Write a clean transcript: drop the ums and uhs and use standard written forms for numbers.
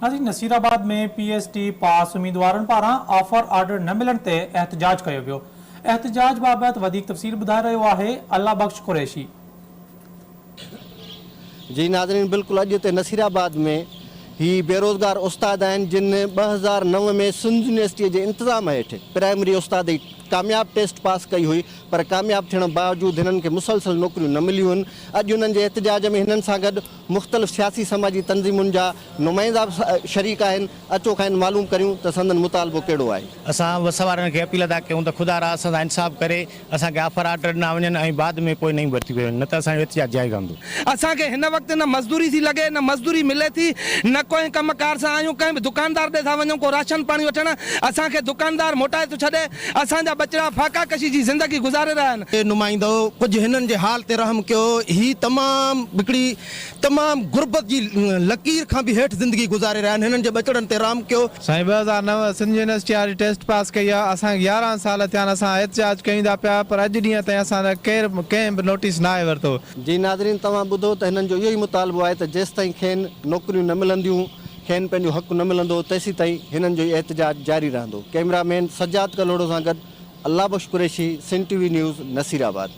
ناظرين Nasirabad ۾ P S T پاس اميدوارن پاران آفر آرڊر نه ملڻ تي احتجاج ڪيو ويو. احتجاج بابت وڌيڪ تفصيل ٻڌائي رهيو آهي الله بخش قريشي. جي ناظرين بلڪل اڄ هتي نصيرآباد ۾ هي بيروزگار استاد آهن جن 2009 ۾ سنڌ يونيورسٽي جي انتظام هيٺ پرائمري استاد جي ڪامياب ٽيسٽ پاس ڪئي هئي پر ڪامياب ٿيڻ باوجود هنن کي مسلسل نوڪريون نه مليون هن اڄ هنن جي احتجاج ۾ هنن سان گڏ مختلف سياسي سماجي تنظيمن جا نمائندا به شريڪ آهن، اچو کانئن معلوم ڪريون ته سندن مطالبو ڪهڙو آهي. اسان وس وارن کي اپيل ادا ڪيون ته خدا را اسان سان انصاف ڪري اسان کي آفر آرڊر ڏنا وڃن ۽ بعد ۾ پوء نيون ڀرتيون ڪيون وڃن نه ته اسان جو احتجاج جاري رهندو. اسان کي هن وقت نه مزدوري ٿي لڳي نه مزدوري ملي ٿي نه ڪنهن ڪم ڪار سان آهيون ڪنهن به دڪاندار ڏي ٿا وڃون ڪو راشن پاڻي وٺڻ اسان کي دڪاندار موٽائي ٿو ڇڏي اسان جا ٻچڙا فاقا ڪشي جي زندگي گذاري رهيا آهن. اي نمائندؤ! ڪجهه هنن جي حال تي رحم ڪيو. هي تمام هڪڙي تمام غربت جي لڪير کان به هيٺ زندگي گذاري رهيا آهن. هنن جي ٻچڙن تي رحم ڪيو. سائين 2009 سنڌ يونيورسٽي واري ٽيسٽ پاس ڪئي آ اسان کي 11 سال ٿيا آهن اسان احتجاج ڪيون ٿا پيا پر اڄ ڏينهن تائين اسان جا ڪير ڪنهن به نوٽيس ناهي ورتو. جي ناظرين توهان ٻڌو ته هنن جو اهو ئي مطالبو آهي ته جيستائين کين نوڪريون نه ملنديون کين پنهنجو حق نه ملندو تيسيتائين هنن جو هي احتجاج جاري رهندو. ڪئميرا مين سجاد ڪلهوڙو سان گڏ Allah Bakhsh Qureshi, Sindh T V news, Nasirabad.